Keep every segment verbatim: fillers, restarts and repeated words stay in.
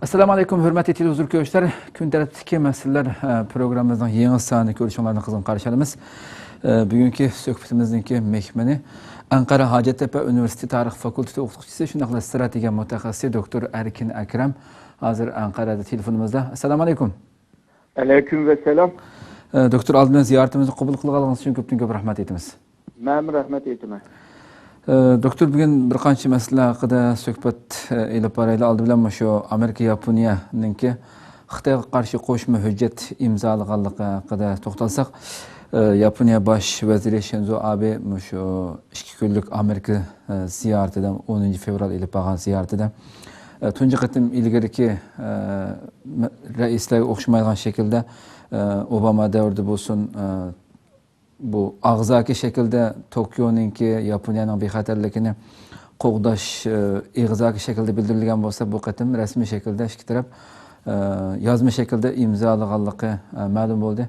ئەسسالامۇ ئەلەيكۇم، ھۆرمەتلىك تېلېۋىزور كۆرۈشلەر. كۈن تەرتىپتىكى مەسىلىلەر، ئە، پروگراممىمىزنىڭ يېڭى سانىنى كۆرۈشۈڭلارنى قىزغىن قارشى ئالىمىز. ئە، بۈگۈنكى سۆھبىتىمىزنىڭكى مېھمىنى ئەنقەرە ھاجەتتەپە ئۇنىۋېرسىتېتى تارىخ فاكۇلتېتى ئوقۇتقۇچىسى، شۇنداقلا ئىستراتېگىيە مۇتەخەسسىسى دوكتور ئەركىن ئەكرەم ھازىر ئەنقەرەدە تېلېفونىمىزدا. ئەسسالامۇ ئەلەيكۇم. ئەلەيكۇم ۋەسسالام. ئە، دوكتور، ئالدى بىلەن زىيارىتىمىزنى قوبۇل قىلغانلىقىڭىز ئۈچۈن كۆپتىن كۆپ رەھمەت ئېيتىمىز. مەنمۇ رەھمەت ئېيتىمەن. ئە، دوكتور، بۈگۈن بىر قانچە مەسىلە ھەققىدە سۆھبەت، ئە، ئېلىپ بارايلى. ئالدى بىلەن مۇشۇ ئامېرىكا ياپونىيەنىڭكى خىتايغا قارشى قوشما ھۆججەت ئىمزالىغانلىقى ھەققىدە توختالساق، ئە، ياپونىيە باش ۋەزىرى شىنزو ئابې مۇشۇ ئىككى كۈنلۈك ئامېرىكا، ئە، زىيارىتىدە، ئونىنچى فېۋرال ئېلىپ بارغان زىيارىتىدە، ئە، تۇنجى قېتىم ئىلگىرىكى، ئە، مە-، رەئىسلەرگە ئوخشىمايدىغان شەكىلدە، ئە، ئوباما دەۋرىدە بولسۇن، ئە، بۇ ئاغزاكى شەكىلدە توكيونىڭكى ياپونىيەنىڭ بىخەتەرلىكىنى قوغداش، ئە، ئېغىزاكى شەكىلدە بىلدۈرۈلگەن بولسا، بۇ قېتىم رەسمىي شەكىلدە ئىككى تەرەپ، ئە، يازما شەكىلدە ئىمزالىغانلىقى، ئە، مەلۇم بولدى.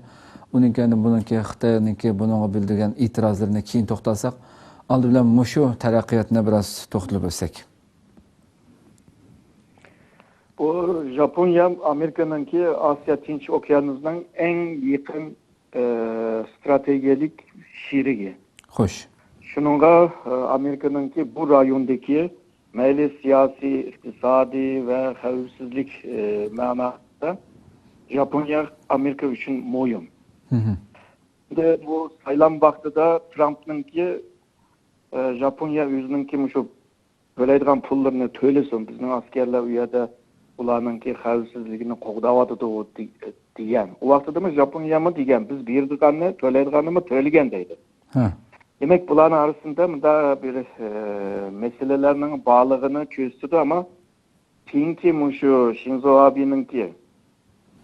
ئۇنىڭ كەينىدىن بۇنىڭكى خىتاينىڭكى بۇنىڭغا بىلدۈرگەن ئېتىرازلىرىنى كېيىن توختالساق، ئالدى بىلەن مۇشۇ تەرەققىياتنى بىراز توختىلىپ ئۆتسەك. بۇ ژاپونىيە ئامېرىكىنىڭكى ئاسىيا تىنچ ئوكيانىنىڭ ئەڭ يېقىن، ئە، ستراتېگىيەلىك شېرىكى. خوش. شۇنىڭغا، ئە، ئامېرىكىنىڭكى بۇ رايوندىكى مەيلى سىياسىي، ئىقتىسادىي ۋە خەۋپسىزلىك، ئە، مەناسىدا ژاپونىيە ئامېرىكا ئۈچۈن مۇھىم. ئەمدى بۇ سايلام ۋاقتىدا ترامپنىڭكى، ئە، ژاپونىيە ئۆزىنىڭكى مۇشۇ تۆلەيدىغان پۇللىرىنى تۆلىسۇن، بىزنىڭ ئەسكەرلەر ئۇ يەردە ئۇلارنىڭكى خەۋپسىزلىكىنى قوغداۋاتىدۇ دېگەن. ئۇ ۋاقتىدىمۇ ژاپونىيەمۇ دېگەن، بىز بېرىدىغاننى، تۆلەيدىغاننىمۇ تۆلىگەن دەيدۇ. دېمەك، بۇلارنىڭ ئارىسىدا مۇنداق بىر، ئە، مەسىلىلەرنىڭ بارلىقىنى كۆرسىتىدۇ، ئەمما كېيىنكى مۇشۇ شىنزو ئابېنىڭكى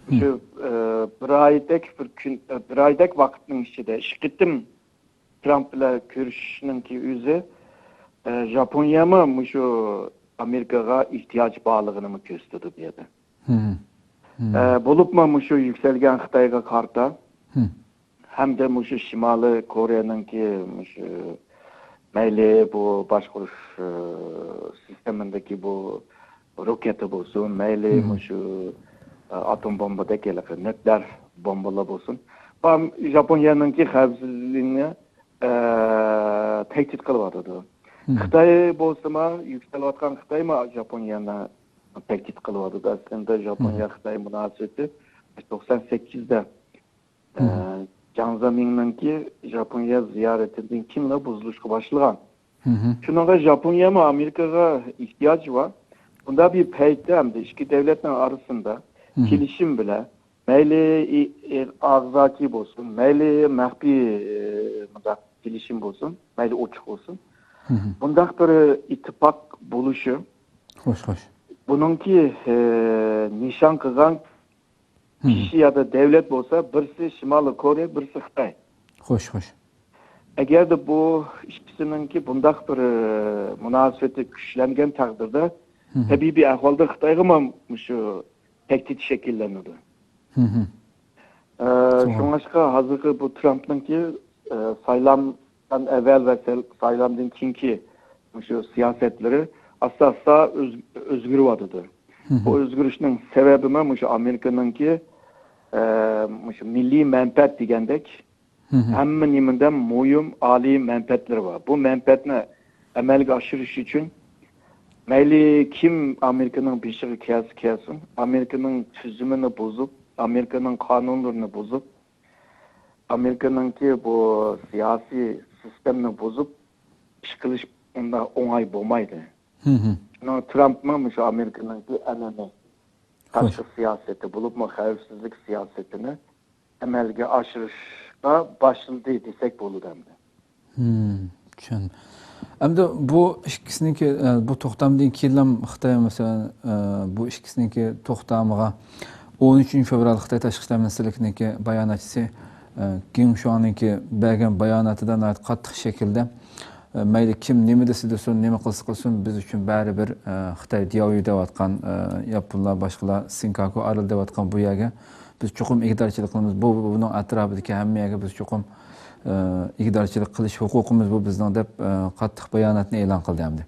مۇشۇ، ئە، بىر ئايدەك بىر كۈن، ئە، بىر ئايدەك ۋاقىتنىڭ ئىچىدە ئىككى قېتىم ترامپ بىلەن كۆرۈشۈشنىڭكى ئۆزى، ئە، ژاپونىيەمۇ مۇشۇ ئامېرىكىغا ئېھتىياج بارلىقىنىمۇ كۆرسىتىدۇ بۇ يەردە. ئە، بولۇپمۇ مۇشۇ يۈكسەلگەن خىتايغا قارىتا ھەمدە مۇشۇ شىمالىي كورېيەنىڭكى مۇشۇ مەيلى بۇ باشقۇرۇش، ئە، سىستېمىدىكى بۇ روكېتا بولسۇن، مەيلى مۇشۇ، ئە، ئاتوم بومبىدەك ھېلىقى نۆكلېر بومبىلار بولسۇن. بۇ ژاپونىيەنىڭكى خەۋپسىزلىكىنى، ئە، تەھدىت قىلىۋاتىدۇ. خىتاي بولسىمۇ، يۈكسىلىۋاتقان خىتايمۇ ژاپونىيەنى تەھدىت قىلىۋاتىدۇ. ئەسلىدە ژاپونىيە خىتاي مۇناسىۋىتى توقسان سەككىزدە، ئە، جياڭ زېمىننىڭكى ژاپونىيە زىيارىتىدىن كېيىنلا بۇزۇلۇشقا باشلىغان. شۇنىڭغا ژاپونىيەمۇ ئامېرىكىغا ئېھتىياجى بار. بۇنداق بىر پەيتتە ھەمدە ئىككى دۆلەتنىڭ ئارىسىدا كېلىشىم بىلەن، مەيلى ئېغىزاكى بولسۇن، مەيلى مەخپىي، ئە، مۇنداق كېلىشىم بولسۇن، مەيلى ئوچۇق بولسۇن، بۇنداق بىر ئىتتىپاق بولۇشى، خوش، خوش. بۇنىڭكى، ئە، نىشان قىلغان كىشى يا دەۋلەت بولسا، بىرسى شىمالىي كورېيە، بىرسى خىتاي. خوش، خوش. ئەگەردە بۇ ئىككىسىنىڭكى بۇنداق بىر، ئە، مۇناسىۋىتى كۈچلەنگەن تەقدىردە، تەبىئىي ئەھۋالدا خىتايغىمۇ مۇشۇ تەھدىت شەكىللىنىدۇ. ئە، شۇڭلاشقا ھازىرقى بۇ ترامپنىڭكى، ئە، سايلامدىن ئەۋۋەل ۋە سەل-، سايلامدىن كېيىنكى مۇشۇ سىياسەتلىرى ئاستا-ئاستا ئۆز-، ئۆزگىرىۋاتىدۇ. بۇ ئۆزگىرىشنىڭ سەۋەبىمۇ مۇشۇ ئامېرىكىنىڭكى، ئە، مۇشۇ مىللىي مەنپەئەت دېگەندەك، ھەممە نېمىدىن مۇھىم ئالىي مەنپەئەتلىرى بار. بۇ مەنپەئەتنى ئەمەلگە ئاشۇرۇش ئۈچۈن مەيلى كىم ئامېرىكىنىڭ بېشىغا كەلسە كەلسۇن، ئامېرىكىنىڭ تۈزۈمىنى بۇزۇپ، ئامېرىكىنىڭ قانۇنلىرىنى بۇزۇپ، ئامېرىكىنىڭكى بۇ سىياسىي سىستېمىنى بۇزۇپ ئىش قىلىش ئۇنداق ئوڭاي بولمايدۇ. شۇنىڭ ترامپمۇ مۇشۇ ئامېرىكىنىڭكى ئەنئەنە تاشقى سىياسىتى بولۇپمۇ خەۋپسىزلىك سىياسىتىنى ئەمەلگە ئاشۇرۇشقا باشلىدى دېسەك بولىدۇ ئەمدى. چۈشەندىم. ئەمدى بۇ ئىككىسىنىڭكى، ئە، بۇ توختامدىن كېيىنلا خىتاي، مەسىلەن، ئە، بۇ ئىككىسىنىڭكى توختامىغا ئون ئۈچىنچى فېۋرال خىتاي تاشقى ئىشلار مىنىستىرلىكىنىڭكى باياناتچىسى، ئە، گېڭ شۇاڭنىڭكى بەرگەن باياناتىدا ناھايىتى قاتتىق شەكىلدە، ئە، مەيلى كىم نېمە دېسە دېسۇن، نېمە قىلسا قىلسۇن، بىز ئۈچۈن بەرىبىر، ئە، خىتاي دياۋيۈ دەۋاتقان، ئە، ياپونلار، باشقىلار، سىنكاكۇ ئارىلى دەۋاتقان بۇ يەرگە بىز چوقۇم ئىگىدارچىلىق قىلىمىز. بۇ، بۇنىڭ ئەتراپىدىكى ھەممە يەرگە بىز چوقۇم، ئە، ئىگىدارچىلىق قىلىش ھوقۇقىمىز بۇ بىزنىڭ، دەپ، ئە، قاتتىق باياناتنى ئېلان قىلدى ئەمدى.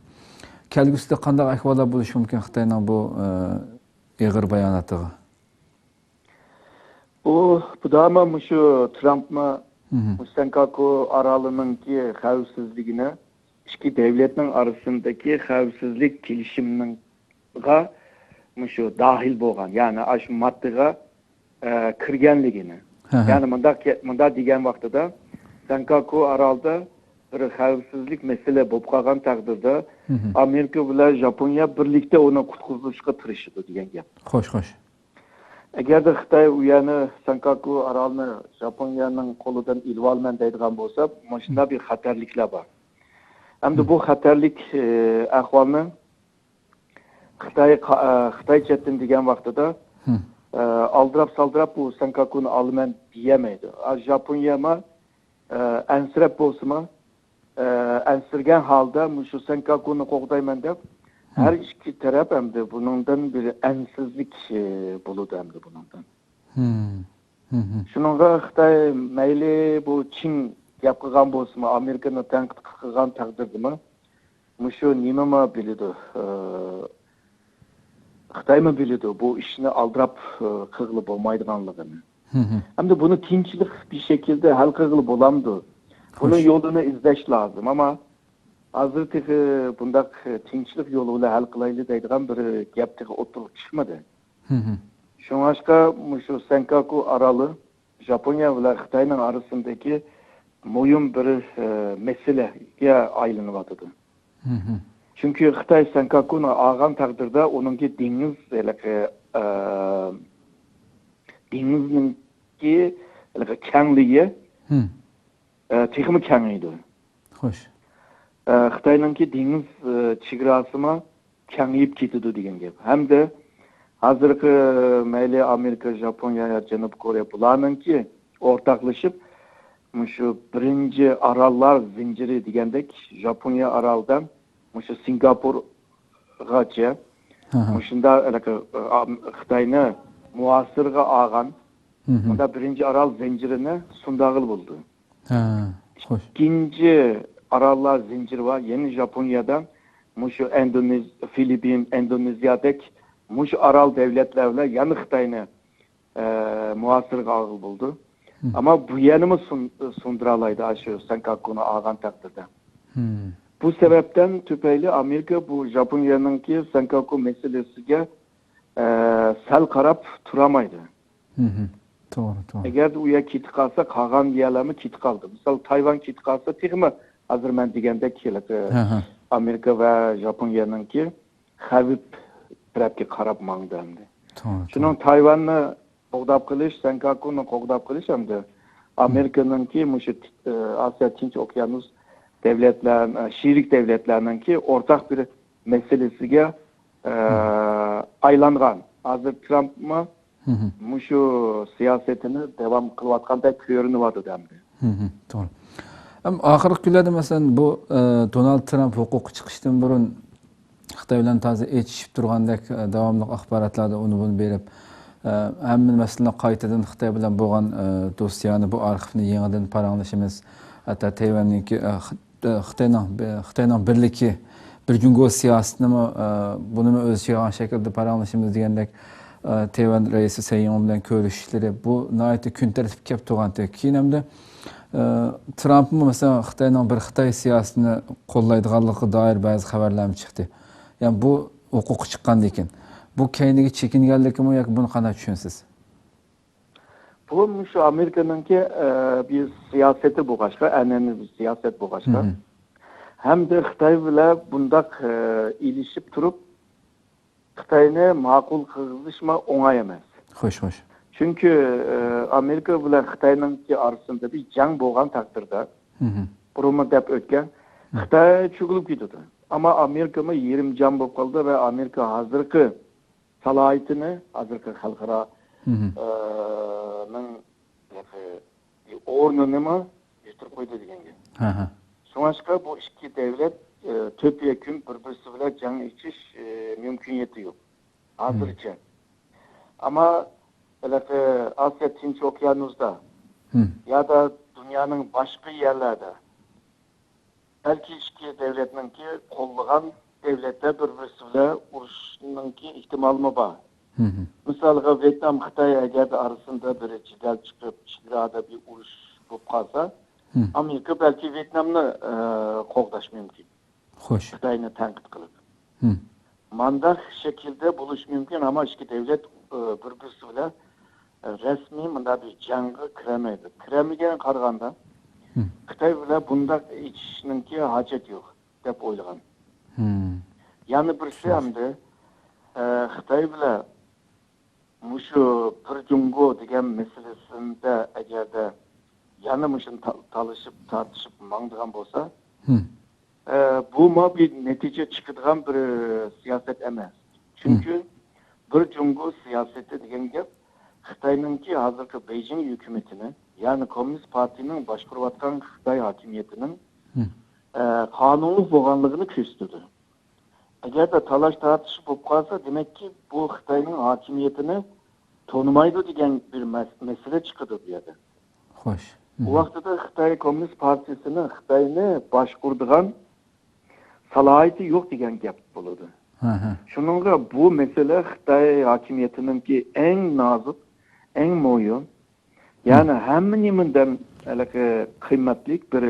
كەلگۈسىدە قانداق ئەھۋاللار بولۇشى مۇمكىن؟ خىتاينىڭ بۇ، ئە، ئېغىر باياناتىغا؟ بۇ، بۇ داما مۇشۇ ترامپمۇ مۇشۇ سەنكاكۇ ئارالىنىڭكى خەۋپسىزلىكىنى ئىككى دۆلەتنىڭ ئارىسىندىكى خەۋپسىزلىك كېلىشىمىغا مۇشۇ داخىل بولغان، يەنى ئاشۇ ماددىغا، ئە، كىرگەنلىكىنى. يەنى مۇنداق، مۇنداق دېگەن ۋاقتىدا، سەنكاكۇ ئارالدا بىر خەۋپسىزلىك مەسىلە بولۇپ قالغان تەقدىردە، ئامېرىكا بىلەن ژاپونىيە بىرلىكتە ئۇنى قۇتقۇزۇشقا تىرىشىدۇ دېگەن گەپ. خوش، خوش. ئەگەردە خىتاي ئۇ يەرنى، سەنكاكۇ ئارالنى ژاپونىيەنىڭ قولىدىن ئېلىۋالىمەن دەيدىغان بولسا، مۇشۇنداق بىر خەتەرلىكلەر بار. ئەمدى بۇ خەتەرلىك، ئە، ئەھۋالنى خىتاي قا-، ئە، خىتاي چەتتىن دېگەن ۋاقتىدا، ئە، ئالدىراپ-سالدىراپ بۇ سەنكاكۇنى ئالىمەن دېيەلمەيدۇ. ئا، ژاپونىيەمۇ، ئە، ئەنسىرەپ بولسىمۇ، ئە، ئەنسىرىگەن ھالدا مۇشۇ سەنكاكۇنى قوغدايمەن دەپ، ھەر ئىككى تەرەپ ئەمدى بۇنىڭدىن بىر ئەنسىزلىك، ئە، بولىدۇ ئەمدى بۇنىڭدىن. شۇنىڭغا خىتاي مەيلى بۇ چىڭ گەپ قىلغان بولسىمۇ، ئامېرىكىنى تەنقىد قىلغان تەقدىردىمۇ، مۇشۇ نېمىمۇ بىلىدۇ، ئى، خىتايمۇ بىلىدۇ بۇ ئىشنى ئالدىراپ، ئى، قىلغىلى بولمايدىغانلىقىنى. ئەمدى بۇنى تىنچلىق بىر شەكىلدە ھەل قىلغىلى بولامدۇ؟ بۇنىڭ يولىنى ئىزدەش لازىم، ئەمما ھازىر تېخى بۇنداق تىنچلىق يولى بىلەن ھەل قىلايلى دەيدىغان بىر گەپ تېخى ئوتتۇرىغا چىقمىدى. شۇڭلاشقا مۇشۇ سەنكاكۇ ئارالى ژاپونىيە بىلەن خىتاينىڭ ئارىسىدىكى مۇھىم بىر، ئى، مەسىلىگە ئايلىنىۋاتىدۇ. چۈنكى خىتاي سەنكاكۇنى ئالغان تەقدىردە ئۇنىڭكى دېڭىز، ھېلىقى، ئى، دېڭىزنىڭكى ھېلىقى كەڭلىكى، ئى، تېخىمۇ كېڭىيىدۇ. خوش. ئى، خىتاينىڭكى دېڭىز، ئى، چېگراسىمۇ كېڭىيىپ كېتىدۇ دېگەن گەپ. ھەمدە ھازىرقى مەيلى ئامېرىكا، ژاپونىيە يا جەنۇبىي كورېيە بۇلارنىڭكى ئورتاقلىشىپ مۇشۇ بىرىنچى ئاراللار زىنجىرى دېگەندەك ژاپونىيە ئارالىدىن مۇشۇ سىنگاپورغىچە مۇشۇنداق ھېلىقى، ئام-، خىتاينى مۇھاسىرىگە ئالغان مۇنداق بىرىنچى ئارال زىنجىرىنى سۇندۇرغىلى بولىدۇ. ھە، خوش. ئىككىنچى ئاراللار زىنجىرى بار، يەنە ژاپونىيەدە مۇشۇ ئىندونېز-، فىلىپپىن، ئىندونېزىيەدەك مۇشۇ ئارال دۆلەتلەر بىلەن يەنە خىتاينى، ئە، مۇھاسىرىگە ئالغىلى بولىدۇ. ئەمما بۇ يەرنىمۇ سۇن-، سۇندۇرالايدۇ، ئاشۇ سەنكاكۇنى ئالغان تەقدىردە. بۇ سەۋەبتىن تۈپەيلى ئامېرىكا بۇ ژاپونىيەنىڭكى سەنكاكۇ مەسىلىسىگە، ئە، سەل قاراپ تۇرالمايدۇ. توغرا، توغرا. ئەگەردە ئۇ يەر كېتىپ قالسا، قالغان يەرلەرمۇ كېتىپ قالدى. مىسال، تايۋان كېتىپ قالسا، تېخىمۇ ھازىر مەن دېگەندەك، ھېلىقى ئامېرىكا ۋە ژاپونىيەنىڭكى خەۋپ تەرەپكە قاراپ ماڭدى ئەمدى. توغرا، شۇنىڭ توغرا. تايۋاننى قوغداپ قېلىش، سەنكاكۇنى قوغداپ قېلىش ئەمدى ئامېرىكىنىڭكى مۇشۇ، ئى، ئاسىيا تىنچ ئوكيانۇس دۆلەتلەر، ئى، شېرىك دۆلەتلەرنىڭكى ئورتاق بىر مەسىلىسىگە، ئى، ئايلانغان. ھازىر ترامپمۇ مۇشۇ سىياسىتىنى داۋام قىلىۋاتقاندەك كۆرۈنۈۋاتىدۇ ئەمدى. توغرا. ئەم، ئاخىرقى كۈنلەردە، مەسىلەن، بۇ، ئى، دونالد ترامپ ھوقۇققا چىقىشتىن بۇرۇن خىتاي بىلەن تازا ئېچىشىپ تۇرغاندەك، ئى، داۋاملىق ئاخباراتلاردا ئۇنى بۇنى بېرىپ، ئى، ھەممە مەسىلىنى قايتىدىن خىتاي بىلەن بولغان، ئى، دوستىيانە بۇ ئارخىپنى يېڭىدىن پاراڭلىشىمىز، ھەتتا تەيۋەننىڭكى، ئى، خىت-، ئى، خىتاينىڭ، خىتاينىڭ بىرلىكى، بىر جۇڭگو سىياسىتىنىمۇ، ئى، بۇنىمۇ ئۆز ئىچىگە ئالغان شەكىلدە پاراڭلىشىمىز دېگەندەك، ئى، تەيۋەن رەئىسى سەي ئىڭۋېن بىلەن كۆرۈشۈشلىرى، بۇ ناھايىتى كۈن تەرتىپكە كەپ تۇرغانتى. كېيىن ئەمدى، ئى، ترامپمۇ، مەسىلەن، خىتاينىڭ بىر خىتاي سىياسىتىنى قوللايدىغانلىقىغا دائىر بەزى خەۋەرلەرمۇ چىقتى. يەنى بۇ ھوقۇققا چىققاندىن كېيىن. بۇ كەينىگە چېكىنگەنلىكىمۇ ياكى بۇنى قانداق چۈشىنىسىز؟ بۇ مۇشۇ ئامېرىكىنىڭكى، ئە، بىر سىياسىتى بولغاچقا، ئەنئەنىۋى سىياسەت بولغاچقا، ھەمدە خىتاي بىلەن بۇنداق، ئە، ئېلىشىپ تۇرۇپ، خىتاينى ماقۇل قىلغۇزۇشمۇ ئوڭاي ئەمەس. خوش، خوش. چۈنكى، ئە، ئامېرىكا بىلەن خىتاينىڭكى ئارىسىدا بىر جەڭ بولغان تەقدىردە، بۇرۇنمۇ دەپ ئۆتكەن، خىتاي چۆكۈلۈپ كېتىدۇ. ئەمما ئامېرىكىمۇ يېرىم جان بولۇپ قالدى ۋە ئامېرىكا ھازىرقى سالاھىيىتىنى، ھازىرقى خەلقئارا، ئى، نىڭ، ئورنىنىمۇ يىتىرىپ قويدى دېگەن گەپ. شۇڭلاشقا بۇ ئىككى دۆلەت، ئى، تۆت يەكۈن بىر-بىرسى بىلەن جەڭ ئېچىش، ئى، مۇمكىنىيىتى يوق ھازىرچە. ئەمما ھېلىقى ئاسىيا تىنچ ئوكيانۇستا يادا دۇنيانىڭ باشقا يەرلەردە بەلكى ئىككى دۆلەتنىڭكى قوللىغان دۆلەتلەر بىر-بىرسى بىلەن ئۇرۇشنىڭكى ئېھتىمالىمۇ بار. مىسالغا، ۋيېتنام، خىتاي ئەگەردە ئارىسىدا بىر جېدەل چىقىپ، چېگرادا بىر ئۇرۇش بولۇپ قالسا، ئامېرىكا بەلكى ۋيېتنامنى، ئە، قوغداش مۇمكىن. خوش. خىتاينى تەنقىد قىلىپ. مانداق شەكىلدە بولۇشى مۇمكىن، ئەمما ئىككى دۆلەت، ئە، بىر-بىرسى بىلەن، ئە، رەسمىي مۇنداق بىر جەڭگە كىرەلمەيدۇ. كىرەلمىگەنگە قارىغاندا، خىتاي بىلەن بۇنداق ئېچىشنىڭكى ھاجەت يوق دەپ ئويلىغان. يەنە بىرسى ئەمدى، ئە، خىتاي بىلەن مۇشۇ بىر جۇڭگو دېگەن مەسىلىسىدە ئەگەردە يەنە مۇشۇنى تا-، تالىشىپ، تارتىشىپ ماڭىدىغان بولسا، ئە، بۇمۇ بىر نەتىجە چىقىدىغان بىر سىياسەت ئەمەس. چۈنكى بىر جۇڭگو سىياسىتى دېگەن گەپ خىتاينىڭكى ھازىرقى بېيجىڭ ھۆكۈمىتىنى، يەنى كوممۇنىست پارتىيىنىڭ باشقۇرۇۋاتقان خىتاي ھاكىمىيىتىنىڭ، ئە، قانۇنلۇق بولغانلىقىنى كۆرسىتىدۇ. ئەگەردە تالاش-تارتىش بولۇپ قالسا، دېمەككى، بۇ خىتاينىڭ ھاكىمىيىتىنى تونۇمايدۇ دېگەن بىر مەس-، مەسىلە چىقىدۇ بۇ يەردە. خوش. بۇ ۋاقتىدا خىتاي كوممۇنىست پارتىيىسىنىڭ خىتاينى باشقۇرىدىغان سالاھىيىتى يوق دېگەن گەپ بولىدۇ. شۇنىڭغا بۇ مەسىلە خىتاي ھاكىمىيىتىنىڭكى ئەڭ نازۇك، ئەڭ مۇھىم، يەنى ھەممە نېمىدىن ھېلىقى قىممەتلىك بىر،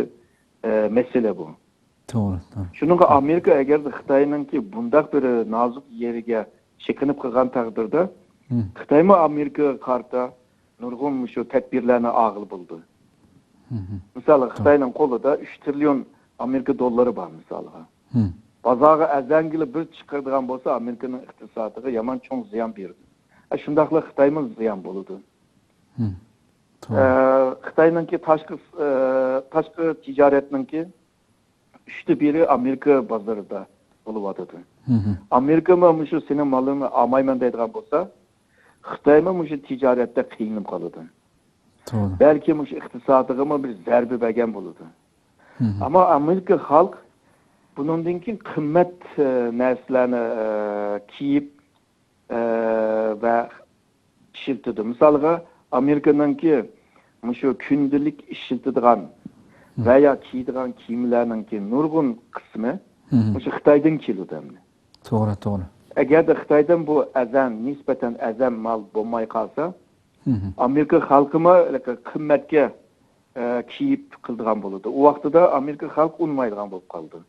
ئە، مەسىلە بۇ. توغرا، توغرا. شۇنىڭغا ئامېرىكا ئەگەردە خىتاينىڭكى بۇنداق بىر نازۇك يېرىگە چېقىنىپ قالغان تەقدىردە، خىتايمۇ ئامېرىكىغا قارىتا نۇرغۇن مۇشۇ تەدبىرلەرنى ئالغىلى بولىدۇ. مىسالغا، خىتاينىڭ قولىدا ئۈچ تىرىليون ئامېرىكا دوللىرى بار، مىسالغا. بازارغا ئەزەڭگىلا بىر چىقىرىدىغان بولسا، ئامېرىكىنىڭ ئىقتىسادىغا يامان چوڭ زىيان بېرىدۇ. ئە، شۇنداقلا خىتايمۇ زىيان بولىدۇ. توغرا. ئە، خىتاينىڭكى تاشقى، ئە، تاشقى تىجارەتنىڭكى ئۈچتە بىرى ئامېرىكا بازىرىدا بولۇۋاتىدۇ. ئامېرىكىمۇ مۇشۇ سېنىڭ مالىڭنى ئالمايمەن دەيدىغان بولسا، خىتايمۇ مۇشۇ تىجارەتتە قىينىلىپ قالىدۇ. توغرا. بەلكى مۇشۇ ئىقتىسادىغىمۇ بىر زەربە بەرگەن بولىدۇ. ئەمما ئامېرىكا خەلق بۇنىڭدىن كېيىن قىممەت، ئە، نەرسىلەرنى، ئە، كىيىپ، ئە، ۋە ئىشلىتىدۇ. مىسالغا، ئامېرىكىنىڭكى مۇشۇ كۈندىلىك ئىشلىتىدىغان ۋە يا كىيىدىغان كىيىملەرنىڭكى نۇرغۇن قىسمى مۇشۇ خىتايدىن كېلىدۇ ئەمدى. توغرا، توغرا. ئەگەردە خىتايدىن بۇ ئەزەن، نىسبەتەن ئەزەن مال بولماي قالسا، ئامېرىكا خەلقىمۇ قىممەتكە، ئە، كىيىپ قىلىدىغان بولىدۇ. ئۇ ۋاقتىدا ئامېرىكا خەلقى ئۇنىمايدىغان بولۇپ قالىدۇ.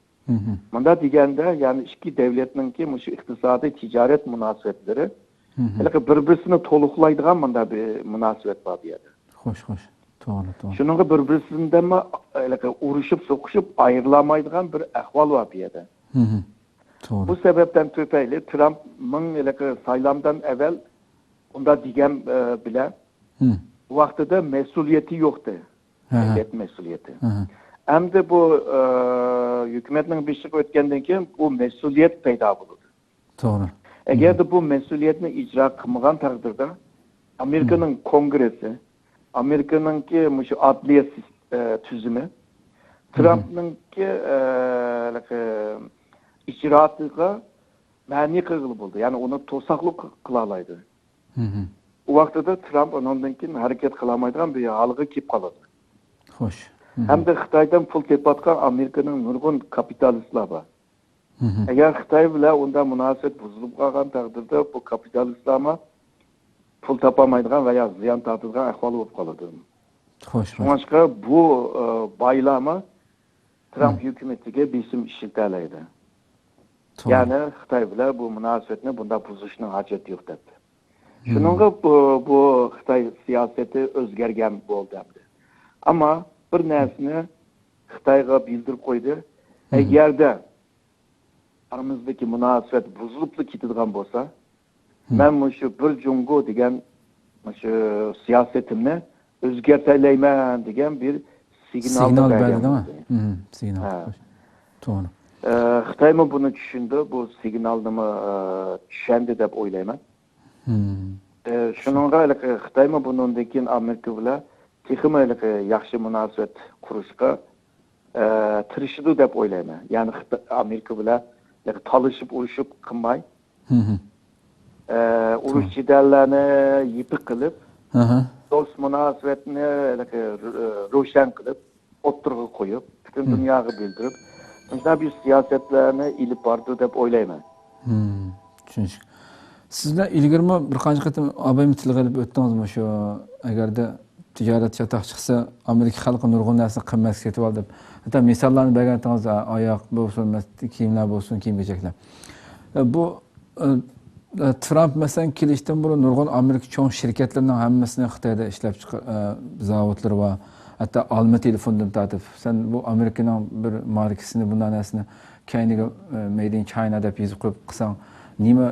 مۇنداق دېگەندە، يەنى ئىككى دۆلەتنىڭكى مۇشۇ ئىقتىسادىي تىجارەت مۇناسىۋەتلىرى ھېلىقى بىر-بىرسىنى تولۇقلايدىغان مۇنداق بىر مۇناسىۋەت بار بۇ يەردە. خوش، خوش. توغرا، توغرا. شۇنىڭغا بىر-بىرسىدىنمۇ ھېلىقى ئۇرۇشۇپ، سوقۇشۇپ ئايرىلالمايدىغان بىر ئەھۋال بار بۇ يەردە. توغرا. بۇ سەۋەبتىن تۈپەيلى ترامپنىڭ ھېلىقى سايلامدىن ئەۋۋەل ئۇنداق دېگەن، ئە، بىلەن ۋاقتىدا مەسئۇلىيىتى يوقتى. دۆلەت مەسئۇلىيىتى. ئەمدى بۇ، ئە، ھۆكۈمەتنىڭ بېشىغا ئۆتكەندىن كېيىن بۇ مەسئۇلىيەت پەيدا بولىدۇ. توغرا. ئەگەردە بۇ مەسئۇلىيەتنى ئىجرا قىلمىغان تەقدىردە، ئامېرىكىنىڭ كونگرېسى، ئامېرىكىنىڭكى مۇشۇ ئادلىيە سىس-، ئە، تۈزۈمى ترامپنىڭكى، ئە، ھېلىقى ئىجرائاتىغا مەنئى قىلغىلى بولىدۇ. يەنى ئۇنى توساقلىق قىلالايدۇ. ئۇ ۋاقتىدا ترامپ ئۇنىڭدىن كېيىن ھەرىكەت قىلالمايدىغان بىر ھالغا كېلىپ قالىدۇ. خوش. ھەمدە خىتايدىن پۇل تېپىۋاتقان ئامېرىكىنىڭ نۇرغۇن كاپىتالىستلار بار. ئەگەر خىتاي بىلەن ئۇنداق مۇناسىۋەت بۇزۇلۇپ قالغان تەقدىردە، بۇ كاپىتالىستلارمۇ پۇل تاپالمايدىغان ۋە يا زىيان تارتىدىغان ئەھۋال بولۇپ قالىدۇ. خوش، خوش. شۇڭلاشقا بۇ، ئە، بايلارمۇ ترامپ ھۆكۈمىتىگە بېسىم ئىشلىتەلەيدۇ. توغرا. يەنى خىتاي بىلەن بۇ مۇناسىۋەتنى بۇنداق بۇزۇشنىڭ ھاجىتى يوق دەپتۇ. شۇنىڭغا بۇ، بۇ خىتاي سىياسىتى ئۆزگەرگەن بولدى ئەمدى. ئەمما بىر نەرسىنى خىتايغا بىلدۈرۈپ قويدى. ئەگەردە ئارىمىزدىكى مۇناسىۋەت بۇزۇلۇپلا كېتىدىغان بولسا، مەن مۇشۇ بىر جۇڭگو دېگەن مۇشۇ سىياسىتىمنى ئۆزگەرتەلەيمەن دېگەن بىر سىگنالنى سىگنال بەرگەن بەردىمۇ؟ بولدى. سىگنال. ھە. توغرا. ئە، خىتايمۇ بۇنى چۈشىندى، بۇ سىگنالنىمۇ، ئە، چۈشەندى دەپ ئويلايمەن. ئە، شۇنىڭغا ھېلىقى خىتايمۇ بۇنىڭدىن كېيىن ئامېرىكا بىلەن تېخىمۇ ھېلىقى ياخشى مۇناسىۋەت قۇرۇشقا، ئە، تىرىشىدۇ دەپ ئويلايمەن. يەنى خىتا-، ئامېرىكا بىلەن ھېلىقى تالىشىپ، ئۇرۇشۇپ قىلماي، ئە، ئۇرۇش جېدەللەرنى يېپىق قىلىپ، دوست مۇناسىۋەتنى ھېلىقى رو-، روشەن قىلىپ، ئوتتۇرىغا قويۇپ، پۈتۈن دۇنياغا بىلدۈرۈپ، مۇشۇنداق بىر سىياسەتلەرنى ئېلىپ بارىدۇ دەپ ئويلايمەن. چۈشىنىشلىك. سىز بىلەن ئىلگىرىمۇ بىر قانچە قېتىم ئابايمۇ تىلغا ئېلىپ ئۆتتىڭىز، مۇشۇ ئەگەردە تىجارەت چاتاق چىقسا، ئامېرىكا خەلقى نۇرغۇن نەرسىنى قىممەتكە سېتىۋالدى دەپ. ھەتتا مىساللارنى بەرگەنتىڭىز، ئاياق بولسۇن، مەس-، كىيىملەر بولسۇن، كىيىم-كېچەكلەر. بۇ، ئە، ترامپ، مەسىلەن، كېلىشتىن بۇرۇن نۇرغۇن ئامېرىكا چوڭ شىركەتلىرىنىڭ ھەممىسىنى خىتايدا ئىشلەپ چىقار-، ئە، زاۋۇتلىرى بار. ھەتتا ئالما تېلېفوندىن تارتىپ، سەن بۇ ئامېرىكىنىڭ بىر ماركىسىنى، بۇنداق نەرسىنى كەينىگە، ئە، مەيد ئىن چاينا دەپ يېزىپ قويۇپ قىلساڭ، نېمە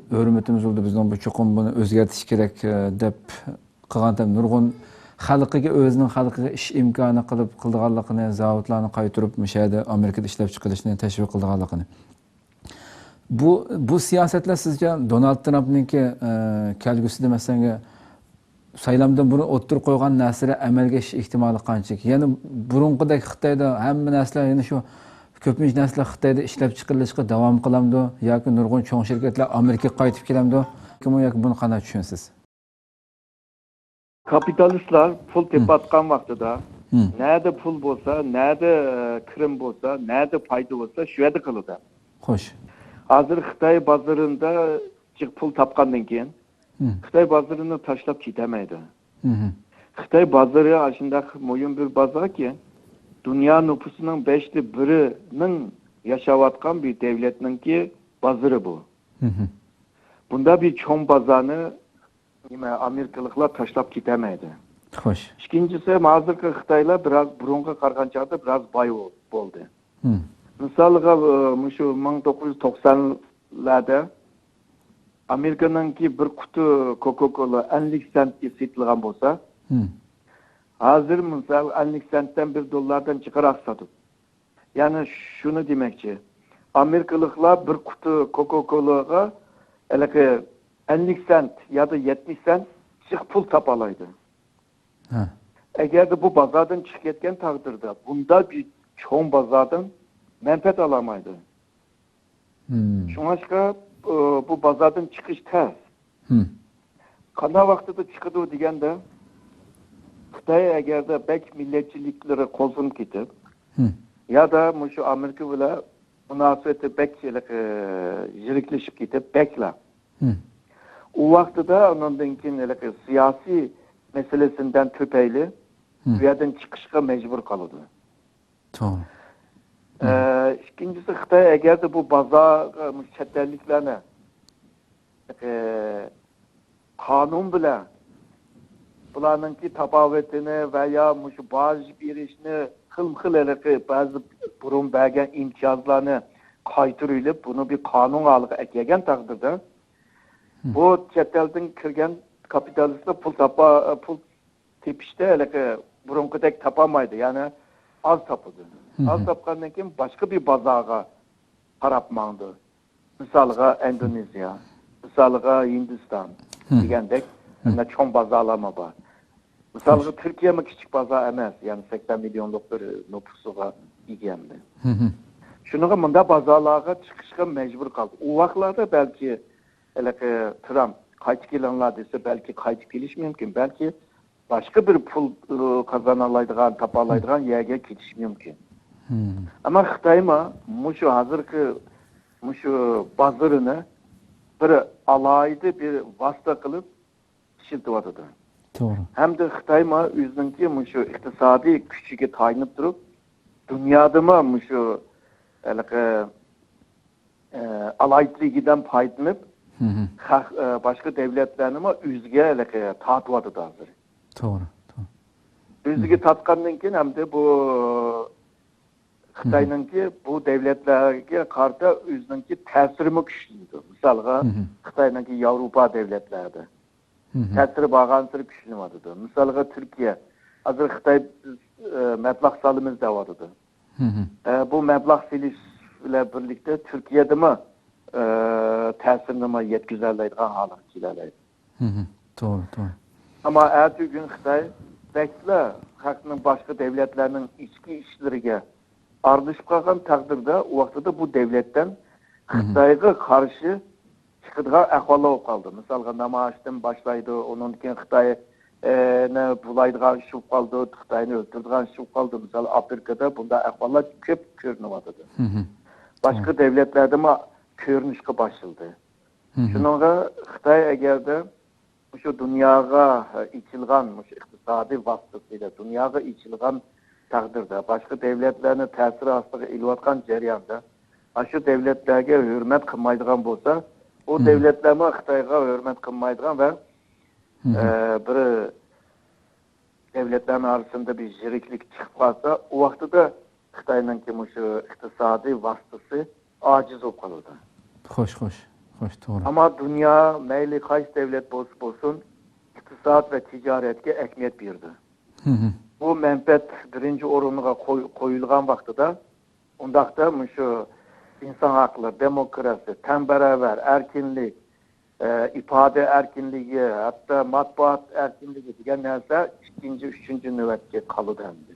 ھۆرمىتىمىز بولدى بىزنىڭ، بۇ چوقۇم بۇنى ئۆزگەرتىش كېرەك، ئە، دەپ قىلغان نۇرغۇن خەلقىگە، ئۆزىنىڭ خەلقىگە ئىش ئىمكانى قىلىپ قىلىدىغانلىقىنى، زاۋۇتلارنى قايتۇرۇپ، مۇشۇ يەردە ئامېرىكىدا ئىشلەپ چىقىرىشنى تەشۋىق قىلىدىغانلىقىنى. بۇ، بۇ سىياسەتلەر سىزچە دونالد ترامپنىڭكى، ئە، كەلگۈسىدە، مەسىلەن، سايلامدىن بۇرۇن ئوتتۇرىغا قويغان نەرسىلەر ئەمەلگە ئېشىش ئېھتىمالى قانچىلىك؟ يەنە بۇرۇنقىدەك خىتايدا ھەممە نەرسىلەر، يەنە شۇ كۆپىنچە نەرسىلەر خىتايدا ئىشلەپ چىقىرىلىشقا داۋام قىلامدۇ ياكى نۇرغۇن چوڭ شىركەتلەر ئامېرىكىغا قايتىپ كېلەمدۇ؟ ياكى بۇنى قانداق چۈشىنىسىز؟ كاپىتالىستلار پۇل تېپىۋاتقان ۋاقتىدا، نەدە پۇل بولسا، نەدە، ئە، كىرىم بولسا، نەدە پايدا بولسا، شۇ يەردە قىلىدۇ. خوش. ھازىر خىتاي بازىرىدا جىق پۇل تاپقاندىن كېيىن، خىتاي بازىرىنى تاشلاپ كېتەلمەيدۇ. خىتاي بازىرى ئاشۇنداق مۇھىم بىر بازاركى، دۇنيا نوپۇسىنىڭ بەشتە بىرىنىڭ ياشاۋاتقان بىر دەۋلەتنىڭكى بازىرى بۇ. بۇنداق بىر چوڭ بازارنى نېمە، ئامېرىكىلىقلار تاشلاپ كېتەلمەيدۇ. خوش. ئىككىنچىسى، ھازىرقى خىتايلار بىراز بۇرۇنقى قارىغان چاغدا بىراز باي بولدى. مىسالغا، ئى، مۇشۇ مىڭ توققۇز يۈز توقسانلاردا ئامېرىكىنىڭكى بىر قۇتى كوكا كولا ئەللىك سېنتكە سېتىلغان بولسا، ھازىر مىسال ئەللىك سېنتتىن بىر دوللاردىن جىقراق ساتىدۇ. يەنى شۇنى دېمەكچى، ئامېرىكىلىقلار بىر قۇتى كوكا كولاغا ھېلىقى ئەللىك سېنت يادا يەتمىش سېنت جىق پۇل تاپالايدۇ. ئەگەردە بۇ بازاردىن چىقىپ كەتكەن تەقدىردە، بۇنداق بىر چوڭ بازاردىن مەنپەئەت ئالالمايدۇ. شۇڭلاشقا، ئى، بۇ بازاردىن چىقىش تەس. قانداق ۋاقتىدا چىقىدۇ دېگەندە، خىتاي ئەگەردە بەك مىللەتچىلىكلىرى قوزغىنىپ كېتىپ، يادا مۇشۇ ئامېرىكا بىلەن مۇناسىۋىتى بەك ھېلىقى يىرىكلىشىپ كېتىپ، بەكلا. ئۇ ۋاقتىدا ئۇنىڭدىن كېيىن ھېلىقى سىياسىي مەسىلىسىدىن تۈپەيلى بۇ يەردىن چىقىشقا مەجبۇر قالىدۇ. توغرا. ئە، ئىككىنچىسى، خىتاي ئەگەردە بۇ بازارغا مۇشۇ چەت ئەللىكلەرنى، ئە، قانۇن بىلەن بۇلارنىڭكى تاپاۋىتىنى ۋە يا مۇشۇ باج بېرىشنى خىلمۇ خىل ھېلىقى بەزى بۇرۇن بەرگەن ئىمتىيازلارنى قايتۇرۇۋېلىپ، بۇنى بىر قانۇن ھالىغا ئەكەلگەن تەقدىردە، بۇ چەت ئەلدىن كىرگەن كاپىتالىستلار پۇل تاپا، پۇل تېپىشتا ھېلىقى بۇرۇنقىدەك تاپالمايدۇ، يەنى ئاز تاپىدۇ. ئاز تاپقاندىن كېيىن باشقا بىر بازارغا قاراپ ماڭىدۇ. مىسالغا ئىندونېزىيە، مىسالغا ھىندىستان دېگەندەك، مانا چوڭ بازارلارمۇ بار. مىسالغا تۈركىيەمۇ كىچىك بازار ئەمەس، يەنى سەكسەن مىليونلۇق بىر نوپۇسىغا ئىگە ئەمدى. شۇنىڭغا مۇنداق بازارلارغا چىقىشقا مەجبۇر قالدى. ئۇ ۋاقىتلاردا بەلكى ھېلىقى ترامپ قايتىپ كېلىڭلار دېسە، بەلكى قايتىپ كېلىشى مۇمكىن، بەلكى باشقا بىر پۇل، ئى، قازانالايدىغان، تاپالايدىغان يەرگە كېتىشى مۇمكىن. ئەمما خىتايما مۇشۇ ھازىرقى مۇشۇ بازىرىنى بىر ئالاھىدە بىر ۋاسىتە قىلىپ ئىشلىتىۋاتىدۇ. توغرا. ھەمدە خىتايما ئۆزىنىڭكى مۇشۇ ئىقتىسادىي كۈچىگە تايىنىپ تۇرۇپ، دۇنيادىما مۇشۇ ھېلىقى، ئە، ئالاھىدىلىكىدىن پايدىلىنىپ، خەق-، ئە، باشقا دەۋلەتلەرنىمۇ ئۆزىگە ھېلىقى تارتىۋاتىدۇ ھازىر. توغرا، توغرا. ئۆزىگە تارتقاندىن كېيىن ھەمدە بۇ خىتاينىڭكى بۇ دەۋلەتلەرگە قارىتا ئۆزىنىڭكى تەسىرىمۇ كۈچلىنىدۇ. مىسالغا، خىتاينىڭكى ياۋروپا دەۋلەتلەردە تەسىرى بارغانسېرى كۈچلىنىۋاتىدۇ. مىسالغا، تۈركىيە ھازىر خىتاي بىز، ئە، مەبلەغ سالىمىز دەۋاتىدۇ. ئە، بۇ مەبلەغ سېلىش بىلەن بىرلىكتە تۈركىيەدىمۇ، ئە، تەسىرىنىمۇ يەتكۈزەلەيدىغان ھالغا كېلەلەيدۇ. توغرا، توغرا. ئەمما ئەتىگۈن خىتاي بەكلا خەقنىڭ باشقا دەۋلەتلەرنىڭ ئىچكى ئىشلىرىگە ئارىلىشىپ قالغان تەقدىردە، ئۇ ۋاقتىدا بۇ دەۋلەتتىن خىتايغا قارشى چىقىدىغان ئەھۋاللار بولۇپ قالدى. مىسالغا، نامايىشتىن باشلايدۇ، ئۇنىڭدىن كېيىن خىتاي، ئە، نى بۇلايدىغان ئىش بولۇپ قالدى، خىتاينى ئۆلتۈرىدىغان ئىش بولۇپ قالدى. مىسال، ئافرىكىدا بۇنداق ئەھۋاللار كۆپ كۆرۈنۈۋاتىدۇ. باشقا دەۋلەتلەردىمۇ كۆرۈنۈشكە باشلىدى. شۇنىڭغا خىتاي ئەگەردە مۇشۇ دۇنياغا ئېچىلغان، مۇشۇ ئىقتىسادىي ۋاسىتىسى بىلەن دۇنياغا ئېچىلغان تەقدىردە، باشقا دۆلەتلەرنى تەسىر ئاستىغا ئېلىۋاتقان جەرياندا، ئاشۇ دۆلەتلەرگە ھۆرمەت قىلمايدىغان بولسا، ئۇ دۆلەتلەرمۇ خىتايغا ھۆرمەت قىلمايدىغان ۋە، ئە، بىر دۆلەتلەرنىڭ ئارىسىندا بىر يىرىكلىك چىقىپ قالسا، ئۇ ۋاقتىدا خىتاينىڭكى مۇشۇ ئىقتىسادىي ۋاسىتىسى ئاجىز بولۇپ قالىدۇ. خوش، خوش، خوش، توغرا. ئەمما دۇنيا مەيلى قايسى دۆلەت بولسا بولسۇن، ئىقتىساد ۋە تىجارەتكە ئەھمىيەت بېرىدۇ. بۇ مەنپەئەت بىرىنچى ئورۇنغا قوي-، قويۇلغان ۋاقتىدا، ئۇنداقتا مۇشۇ ئىنسان ھەقلىرى، دېموكراتىيە، تەڭ باراۋەر، ئەركىنلىك، ئە، ئىپادە ئەركىنلىكى، ھەتتا مەتبۇئات ئەركىنلىكى دېگەن نەرسە ئىككىنچى، ئۈچىنچى نۆۋەتكە قالىدۇ ئەمدى.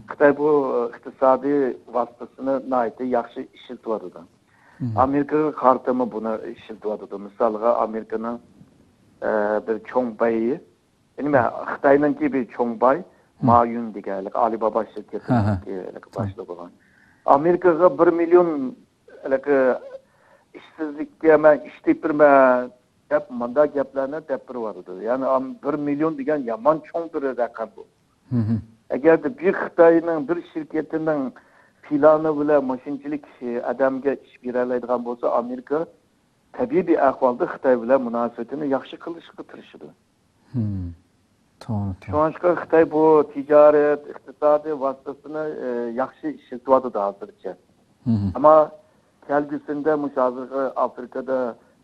خىتاي بۇ ئىقتىسادىي ۋاسىتىسىنى ناھايىتى ياخشى ئىشلىتىۋاتىدۇ. ئامېرىكىغا قارىتىمۇ بۇنى ئىشلىتىۋاتىدۇ. مىسالغا، ئامېرىكىنىڭ، ئە، بىر چوڭ بايى، نېمە، خىتاينىڭكى بىر چوڭ باي، مايۈن دېگەن، ئالىبابا شىركىتىنىڭكى باشلىقى بولغان. ئامېرىكىغا بىر مىليون ھېلىقى ئىشسىزلىككە مەن ئىش تېپىرمەن دەپ، مۇنداق گەپلەرنى دەپ بېرىۋاتىدۇ. يەنى، ئام-، بىر مىليون دېگەن يامان چوڭ بىر رەقەم بۇ. ئەگەردە بىر خىتاينىڭ بىر شىركىتىنىڭ پىلانى بىلەن مۇشۇنچىلىك ئادەمگە ئىش بېرەلەيدىغان بولسا، ئامېرىكا تەبىئىي بىر ئەھۋالدا خىتاي بىلەن مۇناسىۋىتىنى ياخشى قىلىشقا تىرىشىدۇ. توغرا، توغرا. شۇڭلاشقا خىتاي بۇ تىجارەت، ئىقتىسادىي ۋاسىتىسىنى، ئە، ياخشى ئىشلىتىۋاتىدۇ ھازىرچە. ئەمما كەلگۈسىندە مۇشۇ ھازىرقى ئافرىكىدا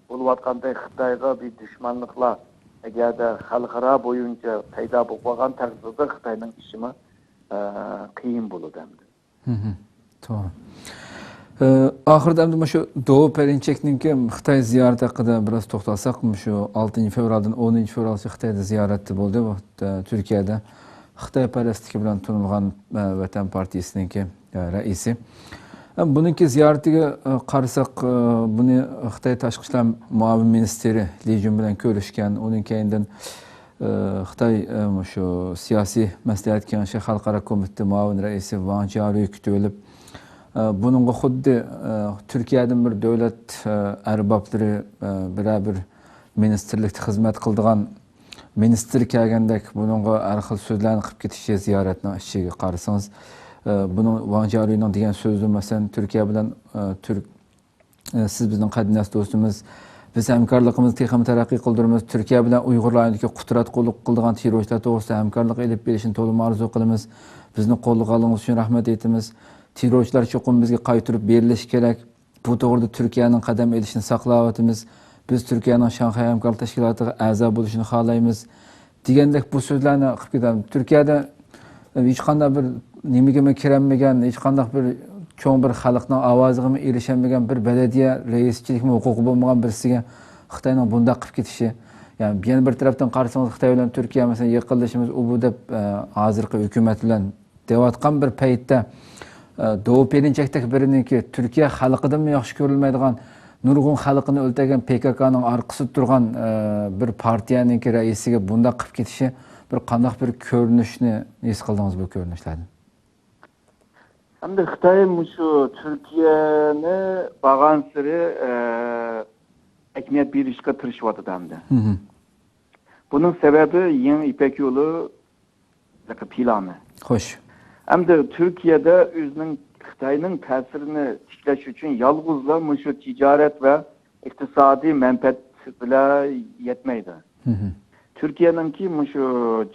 بولۇۋاتقاندەك خىتايغا بىر دۈشمەنلىكلەر ئەگەردە خەلقئارا بويىچە پەيدا بولۇپ قالغان تەقدىردە خىتاينىڭ ئىشىمۇ، ئە، قىيىن بولىدۇ ئەمدى. توغرا. ئە، ئاخىرىدا ئەمدى مۇشۇ دو پېرىنچەكنىڭكى خىتاي زىيارىتى ھەققىدە بىراز توختالساق، مۇشۇ ئالتىنچى فېۋرالدىن ئونىنچى فېۋرالغىچە خىتايدا زىيارەتتە بولدى. بۇ، ئە، تۈركىيەدە خىتاي پەرەستلىكى بىلەن تونۇلغان، ئە، ۋەتەن پارتىيىسىنىڭكى، ئە، رەئىسى. ئە، بۇنىڭكى زىيارىتىگە، ئە، قارىساق، ئە، بۇنى خىتاي تاشقى ئىشلار مۇئاۋىن مىنىستىرى لى جۈن بىلەن كۆرۈشكەن، ئۇنىڭ كەينىدىن ئى، خىتاي، ئى، مۇشۇ سىياسىي مەسلىھەت كېڭىشى خەلقئارا كومىتېتى مۇئاۋىن رەئىسى ۋاڭ جيارۇي كۈتۈۋېلىپ، ئى، بۇنىڭغا خۇددى، ئى، تۈركىيەدىن بىر دۆلەت، ئى، ئەربابلىرى، ئى، بىرەر بىر مىنىستىرلىكتە خىزمەت قىلىدىغان مىنىستىر كەلگەندەك بۇنىڭغا ھەر خىل سۆزلەرنى قىلىپ كېتىشى زىيارەتنىڭ ئىچىگە قارىسىڭىز، ئى، بۇنىڭ ۋاڭ جيارۇينىڭ دېگەن سۆزى، مەسىلەن، تۈركىيە بىلەن، ئى، تۈرك ئى، سىز بىزنىڭ قەدىناس دوستىمىز. بىز ھەمكارلىقىمىزنى تېخىمۇ تەرەققىي قىلدۇرىمىز. تۈركىيە بىلەن ئۇيغۇر رايونىدىكى قۇتراتقۇلۇق قىلىدىغان تېررورچىلار توغرىسىدا ھەمكارلىق ئېلىپ بېرىشنى تولىمۇ ئارزۇ قىلىمىز. بىزنى قوللىغانلىقىڭىز ئۈچۈن رەھمەت ئېيتىمىز. تېررورچىلار چوقۇم بىزگە قايتۇرۇپ بېرىلىشى كېرەك. بۇ توغرىدا تۈركىيەنىڭ قەدەم ئېلىشىنى ساقلاۋاتىمىز. بىز تۈركىيەنىڭ شاڭخەي ھەمكارلىق تەشكىلاتىغا ئەزا بولۇشىنى خالايمىز. دېگەندەك بۇ سۆزلەرنى قىلىپ كېتەم. تۈركىيەدە ھېچقانداق بىر نېمىگىمۇ كىرەلمىگەن، ھېچقانداق بىر چوڭ بىر خەلقنىڭ ئاۋازىغىمۇ ئېرىشەلمىگەن بىر بەلەدىيە رەئىسچىلىكمۇ ھوقۇقى بولمىغان بىرسىگە خىتاينىڭ بۇنداق قىلىپ كېتىشى. يەنى يەنە بىر تەرەپتىن قارىسىڭىز، خىتاي بىلەن تۈركىيە، مەسىلەن، يېقىنلىشىمىز ئۇ بۇ دەپ، ئە، ھازىرقى ھۆكۈمەت بىلەن دەۋاتقان بىر پەيتتە، ئە، دو پېرىنچەكتەك بىرىنىڭكى تۈركىيە خەلقىدىنمۇ ياخشى كۆرۈلمەيدىغان، نۇرغۇن خەلقىنى ئۆلتۈرگەن پې كې كېنىڭ ئارقىسىدا تۇرغان، ئە، بىر پارتىيەنىڭكى رەئىسىگە بۇنداق قىلىپ كېتىشى بىر قانداق بىر كۆرۈنۈشنى ھېس قىلدىڭىز بۇ كۆرۈنۈشلەردىن؟ ئەمدى خىتاي مۇشۇ تۈركىيەنى بارغانسېرى، ئە، ئەھمىيەت بېرىشقا تىرىشىۋاتىدۇ ئەمدى. بۇنىڭ سەۋەبى يېڭى يىپەك يولى پىلانى. خوش. ئەمدى تۈركىيەدە ئۆزىنىڭ، خىتاينىڭ تەسىرىنى تىكلەش ئۈچۈن يالغۇزلا مۇشۇ تىجارەت ۋە ئىقتىسادىي مەنپەئەت بىلەن يەتمەيدۇ. تۈركىيەنىڭكى مۇشۇ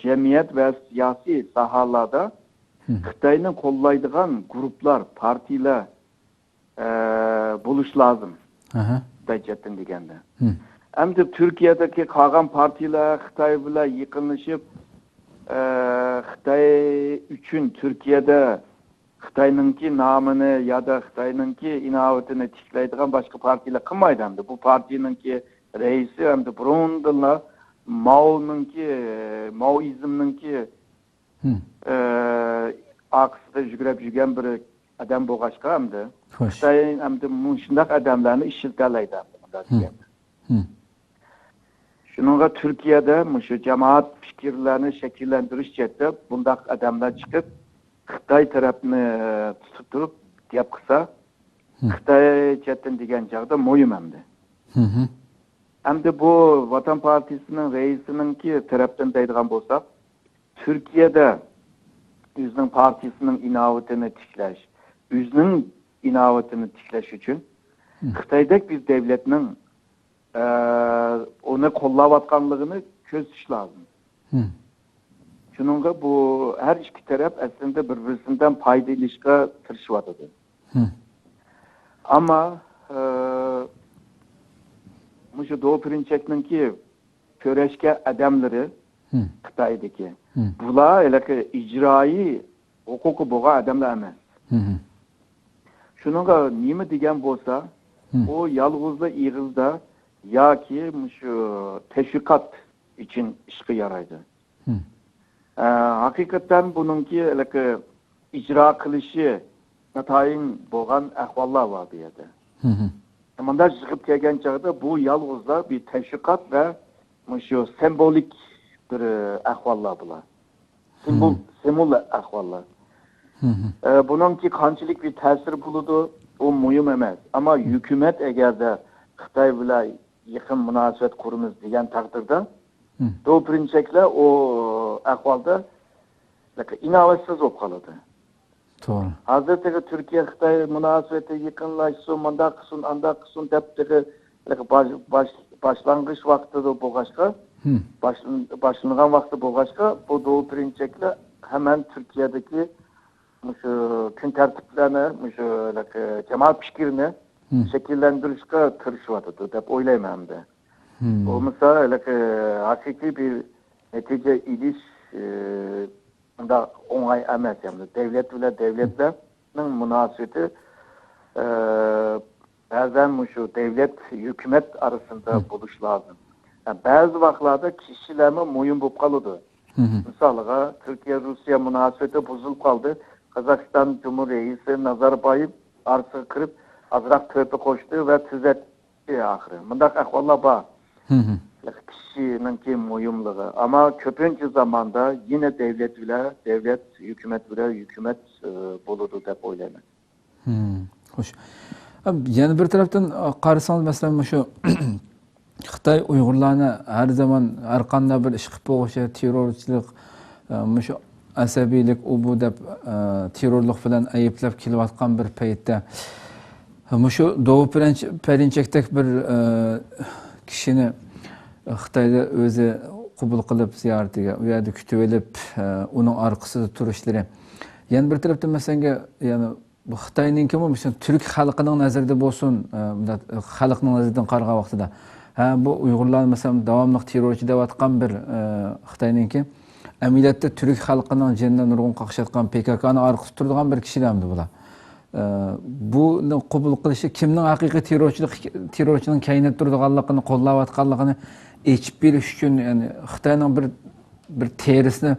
جەمئىيەت ۋە سىياسىي ساھەلەردە خىتاينى قوللايدىغان گۇرۇپپىلار، پارتىيىلەر ئە، بولۇش لازىم. ئەھە. خىتاي جەھەتتىن دېگەندە. ئەمدى تۈركىيەدىكى قالغان پارتىيىلەر خىتاي بىلەن يېقىنلىشىپ، ئە، خىتاي ئۈچۈن تۈركىيەدە خىتاينىڭكى نامىنى يادا خىتاينىڭكى ئىناۋىتىنى تىكلەيدىغان باشقا پارتىيىلەر قىلمايدۇ ئەمدى. بۇ پارتىيىنىڭكى رەئىسى ئەمدى بۇرۇندىنلا ماونىڭكى، ماۋئىزمنىڭكى ئە، ئارقىسىدا يۈگرەپ يۈرگەن بىر ئادەم بولغاچقا ئەمدى. خوش. خىتاي ئەمدى مۇشۇنداق ئادەملەرنى ئىشلىتەلەيدۇ ئەمدى مۇنداق دېگەندە. شۇنىڭغا تۈركىيەدە مۇشۇ جامائەت پىكىرلەرنى شەكىللەندۈرۈش جەھەتتە بۇنداق ئادەملەر چىقىپ، خىتاي تەرەپنى تۇتۇپ تۇرۇپ گەپ قىلسا، خىتاي جەھەتتىن دېگەن چاغدا مۇھىم ئەمدى. ئەمدى بۇ ۋاتان پارتىيىسىنىڭ رەئىسىنىڭكى تەرەپتىن دەيدىغان بولساق، تۈركىيەدە ئۆزىنىڭ پارتىيىسىنىڭ ئىناۋىتىنى تىكلەش، ئۆزىنىڭ ئىناۋىتىنى تىكلەش ئۈچۈن خىتايدەك بىر دەۋلەتنىڭ، ئە، ئۇنى قوللاۋاتقانلىقىنى كۆزىتىش لازىم. شۇنىڭغا بۇ ھەر ئىككى تەرەپ ئەسلىدە بىر-بىرسىدىن پايدا ئېلىشقا تىرىشىۋاتىدۇ. ئەمما، ئە، مۇشۇ دو پىرىنچەكنىڭكى كۆرۈشكەن ئادەملىرى خىتايدىكى. بۇلار ھېلىقى ئىجرائىي ھوقۇقى بولغان ئادەملەر ئەمەس. شۇنىڭغا نېمە دېگەن بولسا، ئۇ يالغۇزلا ئېغىزدا ياكى مۇشۇ تەشۋىقات ئۈچۈن ئىشقا يارايدۇ. ئە، ھەقىقەتەن بۇنىڭكى ھېلىقى ئىجرا قىلىشى ناتايىن بولغان ئەھۋاللار بار بۇ يەردە. مۇنداق يىغىپ كەلگەن چاغدا بۇ يالغۇزلا بىر تەشۋىقات ۋە مۇشۇ سىمۋولىك بىر ئەھۋاللار بۇلار. سىمۋول، سىمۋول ئەھۋاللار. ئە، بۇنىڭكى قانچىلىك بىر تەسىرى بولىدۇ، ئۇ مۇھىم ئەمەس. ئەمما ھۆكۈمەت ئەگەردە خىتاي بىلەن يېقىن مۇناسىۋەت قۇرىمىز دېگەن تەقدىردە، دو پىرىنچەكلەر ئۇ ئەھۋالدا ئىناۋەتسىز بولۇپ قالىدۇ. توغرا. ھازىر تېخى تۈركىيە خىتاي مۇناسىۋىتى يېقىنلاشسۇن، مۇنداق قىلسۇن، ئانداق قىلسۇن دەپ تېخى باش-، باش-، باشلانغۇچ ۋاقتىدا بولغاچقا، باشلىنىدىغان ۋاقتى بولغاچقا، بۇ دو پىرىنچەكلەر ھەمەن تۈركىيەدىكى مۇشۇ كۈن تەرتىپلەرنى، مۇشۇ جامائەت پىكرىنى شەكىللەندۈرۈشكە تىرىشىۋاتىدۇ دەپ ئويلايمەن ئەمدى. بولمىسا ھېلىقى ھەقىقىي بىر نەتىجە ئېلىش، ئى، ئۇنداق ئوڭاي ئەمەس. يەنى دەۋلەت بىلەن دەۋلەتلەرنىڭ مۇناسىۋىتى، ئى، بەزەن مۇشۇ دەۋلەت، ھۆكۈمەت ئارىسىدا بولۇش لازىم. ھە، بەزى ۋاقىتلاردا كىشىلەرمۇ مۇھىم بولۇپ قالىدۇ. مىسالىغا، تۈركىيە-روسىيە مۇناسىۋىتى بۇزۇلۇپ قالدى. قازاقىستان جۇمھۇر رەئىسى نازاربايېۋ ئارىسىغا كىرىپ، ئازراق تۆھپە قوشتى ۋە تۈزەتتى ئاخىرى. مۇنداق ئەھۋاللار بار. كىشىنىڭكى مۇھىملىقى. ئەمما كۆپىنچە زاماندا يەنە دەۋلەت بىلەن دەۋلەت، ھۆكۈمەت بىلەن ھۆكۈمەت، ئى، بولىدۇ دەپ ئويلايمەن. خوش. يەنە بىر تەرەپتىن، ئە، قارىسىڭىز، مەسىلەن، مۇشۇ خىتاي ئۇيغۇرلارنى ھەر زامان، ھەر قانداق بىر ئىش قىلىپ بولغۇچە تېررورچىلىق، ئە، مۇشۇ ئەسەبىيلىك، ئۇ بۇ دەپ، ئە، تېررورلۇق بىلەن ئەيىبلەپ كېلىۋاتقان بىر پەيتتە، مۇشۇ دوۋا پەرىنچ-، پەرىنچەكتەك بىر، ئە، كىشىنى خىتايدا ئۆزى قوبۇل قىلىپ زىيارىتىگە، ئۇ يەردە كۈتۈۋېلىپ، ئە، ئۇنىڭ ئارقىسىدا تۇرۇشلىرى. يەنە بىر تەرەپتىن مەسىلەنگە، يەنى بۇ خىتاينىڭكىمۇ، مىسالەن، تۈرك خەلقىنىڭ نەزىرىدە بولسۇن، ئە، مۇنداق، خەلقنىڭ نەزىرىدىن قارىغان ۋاقتىدا، ھە، بۇ ئۇيغۇرلارنى، مىسالەن، داۋاملىق تېررورچى دەۋاتقان بىر، ئە، خىتاينىڭكى، ئەمەلىيەتتە تۈرك خەلقىنىڭ جېنىنى نۇرغۇن قاقشاتقان پې كا كانىڭ ئارقىسىدا تۇرىدىغان بىر كىشىلەرمىدى بۇلار؟ ئە، بۇنى قوبۇل قىلىشى كىمنىڭ ھەقىقىي تېررورچىلىق، تېررورچىنىڭ كەينىدە تۇرىدىغانلىقىنى، قوللاۋاتقانلىقىنى ئېچىپ بېرىش ئۈچۈن، يەنى خىتاينىڭ بىر بىر تېرىسىنى،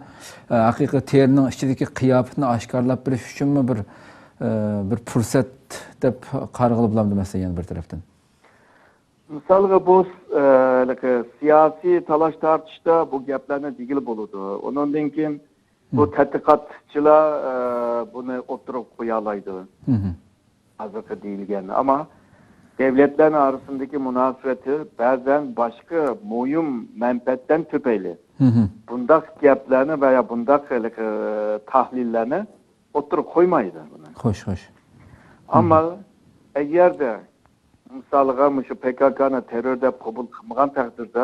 ئە، ھەقىقىي تېرىنىڭ ئىچىدىكى قىياپىتىنى ئاشكارىلاپ بېرىش ئۈچۈنمۇ بىر، ئە، بىر پۇرسەت دەپ قارىغىلى بولامدۇ، مەسىلەن، يەنە بىر تەرەپتىن؟ مىسالغا، بۇ، ئە، ھېلىقى سىياسىي تالاش-تارتىشتا بۇ گەپلەرنى دېگىلى بولىدۇ. ئۇنىڭدىن كېيىن بۇ تەتقىقاتچىلار، ئە، بۇنى ئوتتۇرىغا قويالايدۇ. ھازىرقى دېيىلگەن. ئەمما دەۋلەتلەرنىڭ ئارىسىندىكى مۇناسىۋىتى بەزەن باشقا مۇھىم مەنپەئەتلەرنى تۈپەيلى بۇنداق گەپلەرنى ۋە يا بۇنداق ھېلىقى تەھلىللەرنى ئوتتۇرىغا قويمايدۇ بۇنى. خوش، خوش. ئەمما ئەگەردە، مىسالىغا، مۇشۇ پې كا كانى تېررور دەپ قوبۇل قىلمىغان تەقدىردە،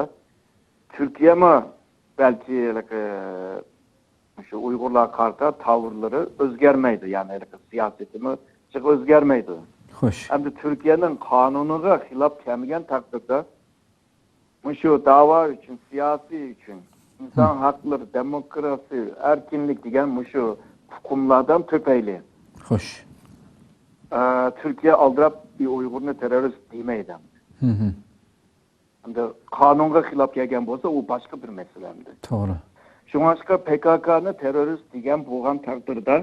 تۈركىيەمۇ بەلكى ھېلىقى مۇشۇ ئۇيغۇرلارغا قارىتا تاۋۇرلىرى ئۆزگەرمەيدۇ، يەنى ھېلىقى سىياسىتىمۇ جىق ئۆزگەرمەيدۇ. خوش. ئەمدى تۈركىيەنىڭ قانۇنىغا خىلاپ كەلمىگەن تەقدىردە، مۇشۇ داۋا ئۈچۈن، سىياسىي ئۈچۈن، ئىنسان ھەقلىرى، دېموكراتىيە، ئەركىنلىك دېگەن مۇشۇ ئۇقۇملاردىن تۈپەيلى، خوش. ئە، تۈركىيە ئالدىراپ بىر ئۇيغۇرنى تېررورىست دېمەيدۇ. ئەمدى قانۇنغا خىلاپ كەلگەن بولسا، ئۇ باشقا بىر مەسىلە ئەمدى. توغرا. شۇڭلاشقا پې كا كانى تېررورىست دېگەن بولغان تەقدىردە،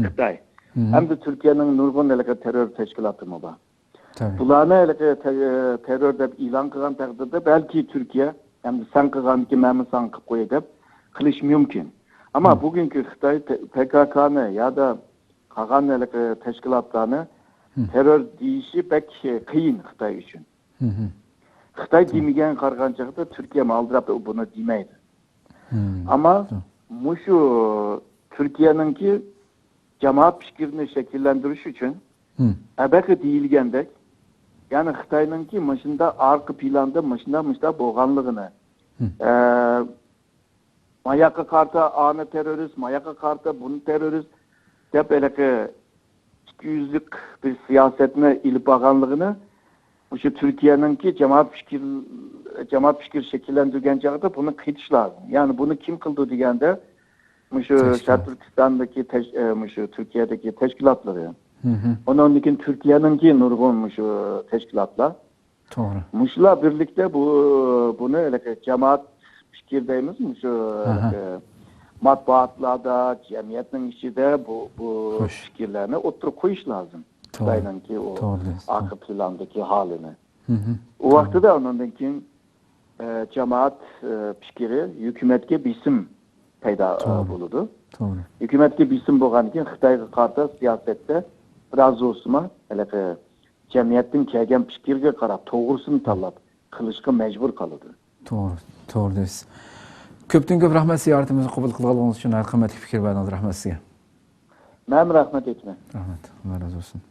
خىتاي ھەمدە تۈركىيەنىڭ نۇرغۇن ھېلىقى تېررور تەشكىلاتىمۇ بار. بۇلارنى ھېلىقى تە-، تېررور دەپ ئېلان قىلغان تەقدىردە، بەلكى تۈركىيە، ئەمدى سەن قىلغاندىكىن مەنمۇ ساڭا قىلىپ قوياي دەپ قىلىشى مۇمكىن. ئەمما بۈگۈنكى خىتاي تە-، پې كا كانى يادا قالغان ھېلىقى تەشكىلاتلارنى تېررور دېيىشى بەك قىيىن خىتاي ئۈچۈن. خىتاي دېمىگەنگە قارىغان چاغدا تۈركىيە ئالدىراپ بۇنى دېمەيدۇ. ئەمما مۇشۇ تۈركىيەنىڭكى جامائەت پىكرىنى شەكىللەندۈرۈش ئۈچۈن، ئەبەقى دېيىلگەندەك، يەنى خىتاينىڭكى مۇشۇنداق ئارقا پىلاندا مۇشۇنداق، مۇشۇنداق بولغانلىقىنى، ئە، ماياققا قارىتا ئانى تېررورىست، ماياققا قارىتا بۇنى تېررورىست دەپ ھېلىقى ئىككى يۈزلۈك بىر سىياسەتنى ئېلىپ بارغانلىقىنى، مۇشۇ تۈركىيەنىڭكى جامائەت پىكىر، جامائەت پىكىر شەكىللەندۈرگەن چاغدا بۇنى قېتىش لازىم. يەنى بۇنى كىم قىلىدۇ دېگەندە، مۇشۇ شەرقىي تۈركىستاندىكى تەش-، ئە، مۇشۇ تۈركىيەدىكى تەشكىلاتلىرى. ئۇنىڭدىن كېيىن تۈركىيەنىڭكى نۇرغۇن مۇشۇ تەشكىلاتلار. توغرا. مۇشۇلار بىرلىكتە بۇ، بۇنى ھېلىقى جامائەت پىكىر دەيمىز، مۇشۇ ھېلىقى ماتبۇئاتلاردا، جەمئىيەتنىڭ ئىچىدە بۇ، بۇ پىكىرلەرنى ئوتتۇرىغا قويۇش لازىم. خىتاينىڭكى ئۇ ئارقا پىلاندىكى ھالىنى. ئۇ ۋاقتىدا ئۇنىڭدىن كېيىن، ئە، جامائەت، ئە، پىكرى ھۆكۈمەتكە بېسىم پەيدا، ئە، بولىدۇ. ھۆكۈمەتكە بېسىم بولغاندىن كېيىن خىتايغا قارىتا سىياسەتتە بىراز بولسىمۇ ھېلىقى جەمئىيەتتىن كەلگەن پىكىرگە قاراپ، توغرىسىنى تاللاپ قىلىشقا مەجبۇر قالىدۇ. توغرا، توغرا دەيسىز. كۆپتىن كۆپ رەھمەت، زىيارىتىمىزنى قوبۇل قىلغانلىقىڭىز ئۈچۈن ھەر قىممەتلىك پىكىر بەردىڭىز. رەھمەت سىزگە. مەن رەھمەت ئېيتىمەن. رەھمەت. ئاللا رازى بولسۇن.